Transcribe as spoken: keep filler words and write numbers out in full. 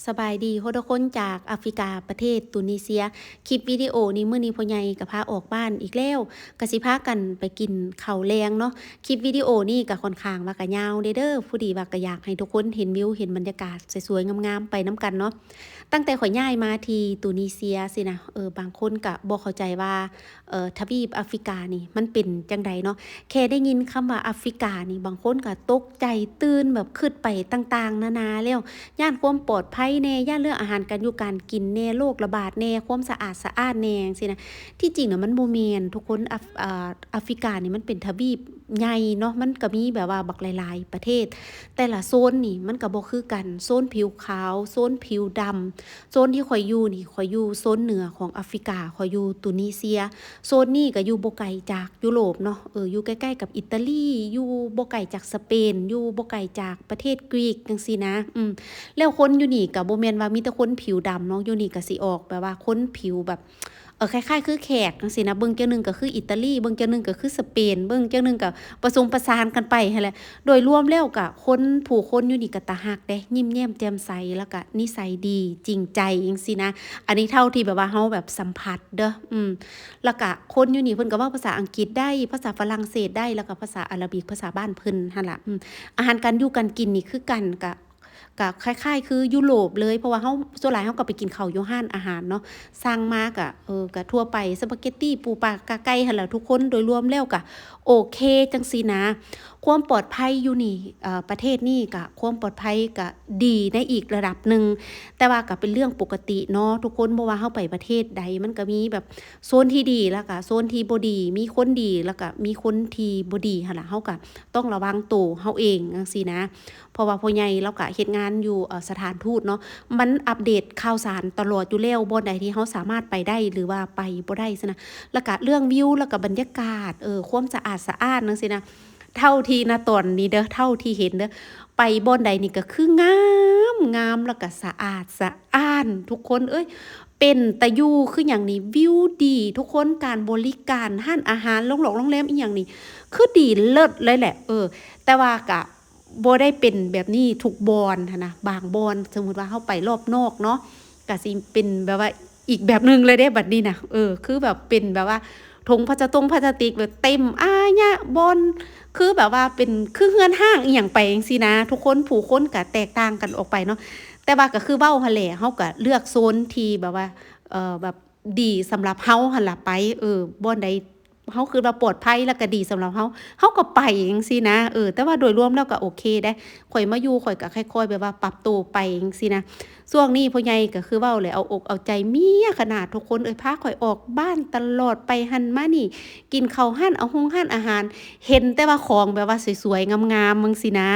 สบายดีทุกคน จากแอฟริกา ประเทศตูนิเซีย คลิปวิดีโอนี้ มื้อนี้พ่อใหญ่ก็พาออกบ้านอีกแล้ว ก็สิพากันไปกินข้าวแลงเนาะ คลิปวิดีโอนี้ก็ค่อนข้างว่าก็ยาวเด้อเด้อ พอดีว่าก็อยากให้ทุกคนเห็นวิว เห็นบรรยากาศสวยๆ งามๆ ไปนำกันเนาะ ตั้งแต่ข้อยย้ายมาที่ตูนิเซียสินะ เออ บางคนก็บ่เข้าใจว่า เอ่อ ทวีปแอฟริกานี่มันเป็นจั่งใดเนาะ แค่ได้ยินคำว่าแอฟริกานี่ บางคนก็ตกใจตื่น แบบคิดไปต่างๆ นานาแล้ว ย้านความปลอดภัยแหน่ ย้านเรื่องอาหารการอยู่การกินแหน่ โรคระบาดแหน่ ความสะอาดสะอ้านแหน่ จั่งซี้นะ ที่จริงน่ะมันบ่แม่นทุกคน แอฟ- อ่า แอฟริกานี่มันเป็นทวีปใหญ่เนาะ มันก็มีแบบว่าบักหลายๆ ประเทศ แต่ละโซนนี่มันก็บ่คือกัน โซนผิวขาว โซนผิวดำ โซนที่ข้อยอยู่นี่ ข้อยอยู่โซนเหนือของแอฟริกา ข้อยอยู่ตูนิเซีย โซนนี้ก็อยู่บ่ไกลจากยุโรปเนาะ เออ อยู่ใกล้ๆ กับอิตาลี อยู่บ่ไกลจากสเปน อยู่บ่ไกลจากประเทศกรีกจั่งซี้นะ อืม แล้วคนอยู่นี่ก็บ่แม่นว่ามีแต่คนผิวดำเนาะ อยู่นี่ก็สิออกแบบว่าคนผิวแบบ เออ คล้ายๆ คือแขกจั่งซี้นะ เบิ่งจั่งหนึ่งก็คืออิตาลี เบิ่งจั่งหนึ่งก็คือสเปน เบิ่งจั่งหนึ่งก็ผสมผสานกันไปหั้นแหละ โดยรวมแล้วก็คน ผู้คนอยู่นี่ก็ตาฮักเด้ ยิ้มแย้มแจ่มใส แล้วก็นิสัยดี จริงใจจั่งซี้นะ อันนี้เท่าที่แบบว่าเฮาแบบสัมผัสเด้อ อืม แล้วก็คนอยู่นี่เพิ่นก็เว้าภาษาอังกฤษได้ ภาษาฝรั่งเศสได้ แล้วก็ภาษาอาหรับิก ภาษาบ้านเพิ่นหั้นล่ะ อืม อาหารการอยู่การกินนี่คือกัน ก็ ก็คล้ายๆ คือยุโรปเลย เพราะว่าเฮา ส่วนหลายเฮาก็ไปกินข้าวอยู่ร้านอาหารเนาะ สั่งมาก็ เออ ก็ทั่วไป สปาเกตตี้ ปูปลา กาไก่หั้นล่ะทุกคน โดยรวมแล้วก็โอเคจั่งซี้นะ ความปลอดภัยอยู่นี่ เอ่อ ประเทศนี่ก็ความปลอดภัยก็ดีในอีกระดับหนึ่ง แต่ว่าก็เป็นเรื่องปกติเนาะทุกคน เพราะว่าเฮาไปประเทศใดมันก็มีแบบโซนที่ดี แล้วก็โซนที่บ่ดี มีคนดี แล้วก็มีคนที่บ่ดีหั้นล่ะ เฮาก็ต้องระวังโตเฮาเองจั่งซี้นะ เพราะว่าพ่อใหญ่เลาก็เฮ็ดงานอยู่ เอ่อ สถานทูตเนาะ มันอัปเดตข่าวสารตลอดอยู่แล้ว บ่อนใดที่เฮาสามารถไปได้หรือว่าไปบ่ได้ซี้นะ แล้วก็เรื่องวิว แล้วก็บรรยากาศ เออ ความสะอาดสะอ้านจั่งซี้นะ เท่าที่ณตอนนี้เด้อ เท่าที่เห็นเด้อ ไปบ่อนใดนี่ก็คืองาม งาม แล้วก็สะอาดสะอ้าน ทุกคนเอ้ย เป็นตาอยู่คือหยังนี่ วิวดี ทุกคน การบริการ ร้านอาหาร โรงหลอกโรงแรมอีหยังนี่ คือดีเลิศเลยแหละ เออ แต่ว่าก็ บ่ได้เป็นแบบนี้ทุกบ่อนหั้นนะ บางบ่อน สมมุติว่าเฮาไปรอบนอกเนาะ ก็สิเป็นแบบว่าอีกแบบหนึ่งเลยเด้บัดนี้นะ เออ คือแบบเป็นแบบว่าถุงพลาสตงพลาสติกแบบเต็มอายะ บ่อน คือแบบว่าเป็นคือเฮือนร้างอีหยังไปจั่งซี้นะ ทุกคน ผู้คนก็แตกต่างกันออกไปเนาะ แต่ว่าก็คือเว้าหั้นแหละ เฮาก็เลือกโซนที่แบบว่า เอ่อ แบบดีสำหรับเฮาหั้นล่ะไป เออ บ่อนใด เฮาคิดว่าปลอดภัยแล้วก็ดีสำหรับเฮา เฮาก็ไปจั่งซี้นะ เออ แต่ว่าโดยรวมแล้วก็โอเคเด้ ข้อยมาอยู่ข้อยก็ค่อยๆ แบบว่าปรับโตไปจั่งซี้นะ ช่วงนี้พ่อใหญ่ก็คือเว้าแหละ เอาอกเอาใจเมียขนาด ทุกคนเอ้ย พาข้อยออกบ้านตลอด ไปหั้นมานี่ กินข้าวร้าน เอาฮงร้านอาหาร เห็นแต่ว่าของแบบว่าสวยๆ งามๆ จั่งซี้นะ